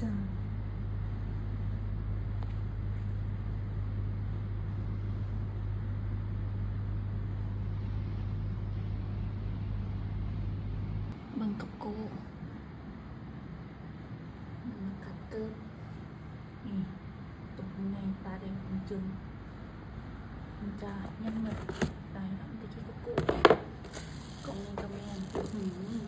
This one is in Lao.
ຈ້າ ເບິ່ງກັບໂກ້ ມັນຄັກເຕີບ ນີ້ ໂຕໃຫຍ່ ຕາແດງເຈີງໆ ມັນຈະຍັງແບບ ຕາຍແລ້ວ ມັນໄປກິນກັບໂກ້ ກ່ອງນີ້ກໍແມ່ນ ອື.